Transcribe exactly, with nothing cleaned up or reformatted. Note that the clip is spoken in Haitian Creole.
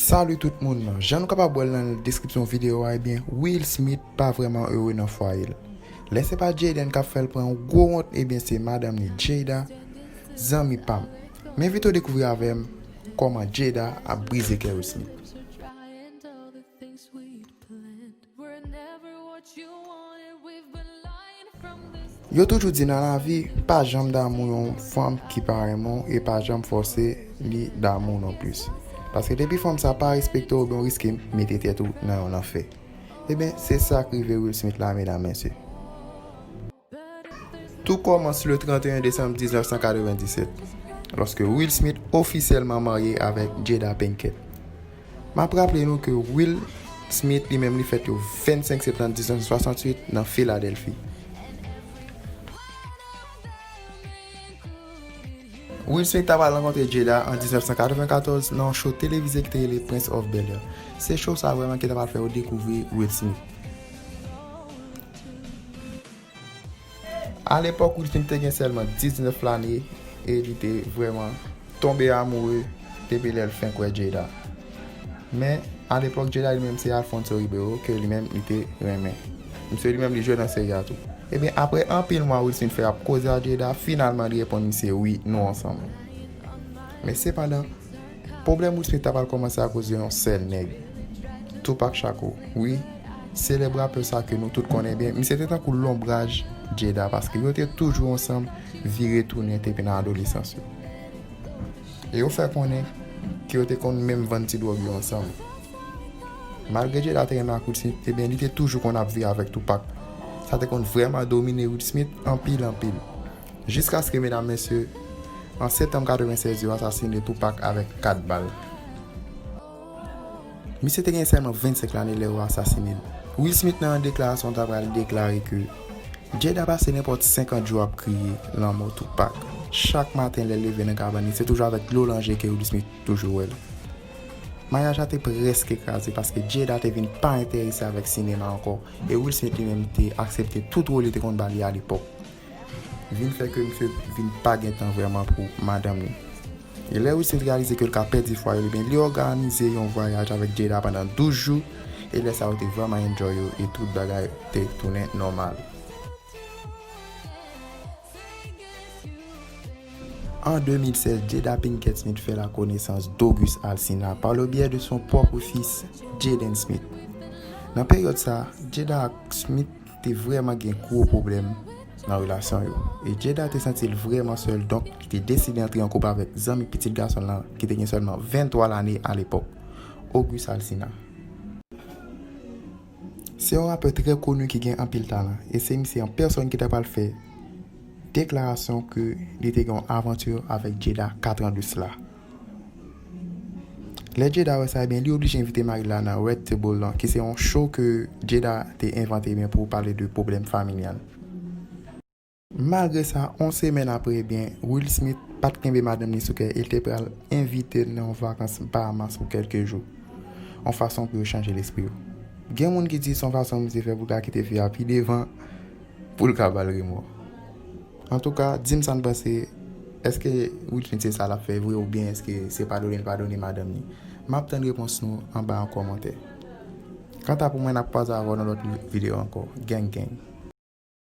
Salut tout moun. Jan nou kapab wè l nan deskripsyon videyo a, ebyen, Will Smith pa vrèman ere nan fwaye l. Lè se pa Jaden k ap fè l pran yon gwo wont, ebyen, se madanm li, Jada, zanmi pa m. M envite w dekouvri avè m kòman Jada ap brize kè Will Smith. Yo toujou di nan lavi, pa janm damou yon fanm ki pa renmen w e pa janm fòse li damou w non plis. Paske depi fanm sa pa respekte w, ebyen w riske mete tèt ou nan yon lanfè. Ebyen, se sa k rive Will Smith la, medam, mesye. Tou kòmanse le trannteyen desanm diznèf san katrevenndisèt, lòske Will Smith ofisyèlman marye avèk Jada Pinkett. M ap raple nou ke Will Smith li menm li fèt yo vennsenk septanm diznèf san swasantuit nan Filadèlfi. Will Smith ta pral rankontre Jada an diznèf san katrevenkatòz nan yon show televize ki te rele Prince of Bel-Air. Se show sa vrèman ki ta pral fè yo dekouvri Will Smith. Alepòk, Will Smith te gen sèlman diznèf lane e li te vrèman tonbe amoure depi lè l fenk wè Jada. Men, alepòk, Jada li menm se Alfonso Ribeiro ke li menm li te renmen. Misye li menm li jwe nan seri a tou. Ebyen, apre anpil mwa Will Smith fè ap koze a Jada, finalman li reponn misye wi, nou ansanm. Men sepandan, pwoblèm Will Smith ta pral kòmanse akoz de yon sèl nèg, Tupac Shakur. Wi, selèb rapè sa ke nou tout konnen byen, misye te tankou lonbraj Jada paske yo te toujou ansanm, vire tounen depi nan adolesans yo. E yo fè konnen ke yo te konn menm vann ti dwòg yo ansanm. Malgre Jada te renmen ak Will Smith, ebyen li te toujou konn ap viv avèk Tupac. Sa te konn vrèman domine Will Smith anpil anpil. Jiskaske, medam, mesye, an septanm katrevennsèz, yo asasine Tupac avèk kat bal. Misye te gen sèlman vennsenk lane lè yo asasine l. Will Smith, nan yon deklarasyon, ta pral deklare ke Jada pase nenpòt senkant jou ap kriye lanmò Tupac. Chak maten, lè l leve nan kabann li, se toujou avèk dlo nan je ke Will Smith toujou wè l. Maryaj la te prèske kraze paske Jada te vin pa enterese avèk sinema ankò, e Will Smith li menm te aksepte tout wòl li te konn ba li alepòk. Vin fè ke misye vin pa gen tan vrèman pou madanm li. E lè Will Smith reyalize ke l ka pèdi fwaye l, ebyen, li òganize yon vwayaj avèk Jada pandan douz jou, e lè sa yo te vrèman enjoy yo, e tout bagay te tounen nòmal. An de mil sèz, Jada Pinkett Smith fè lakonesans d'Auguste Alsina par le biais de son propre fils, Jaden Smith. Nan peryòd sa, Jada ak Smith te vrèman gen gwo pwoblèm nan relasyon yo. E Jada te santi l vrèman sèl, donk li te deside antre an koup avèk zanmi pitit gason l lan, ki te gen sèlman venntwa lane alepòk, Auguste Alsina. Se yon rapè trè koni ki gen anpil talan, e se misye an pèsòn ki ta pral fè deklarasyon ke li te gen yon avanti avèk Jada kat an de sila. Lè Jada wè sa, ebyen, li oblije envite mari l la nan Red Table lan, ki se yon show ke Jada te envante, ebyen, pou pale de pwoblèm familyal. Malgre sa, yon semèn apre, ebyen, Will Smith pa t kenbe madanm li sou kè, e l te pral envite l nan yon vakans Bahamas pou kèlke jou, yon fason pou yo chanje lespri yo. Gen moun ki di se yon fason misye fè pou l ka kite fi a pi devan, pou l ka ba l remò. Antouka, di m sa n panse, èske Will Smith se sa l ap fè vre oubyen èske se padone l padone madanm li? M ap tann repons nou anba an kòmantè. Kanta pou mwen, n ap kwaze avè w nan lòt videyo ankò. Gang, gang.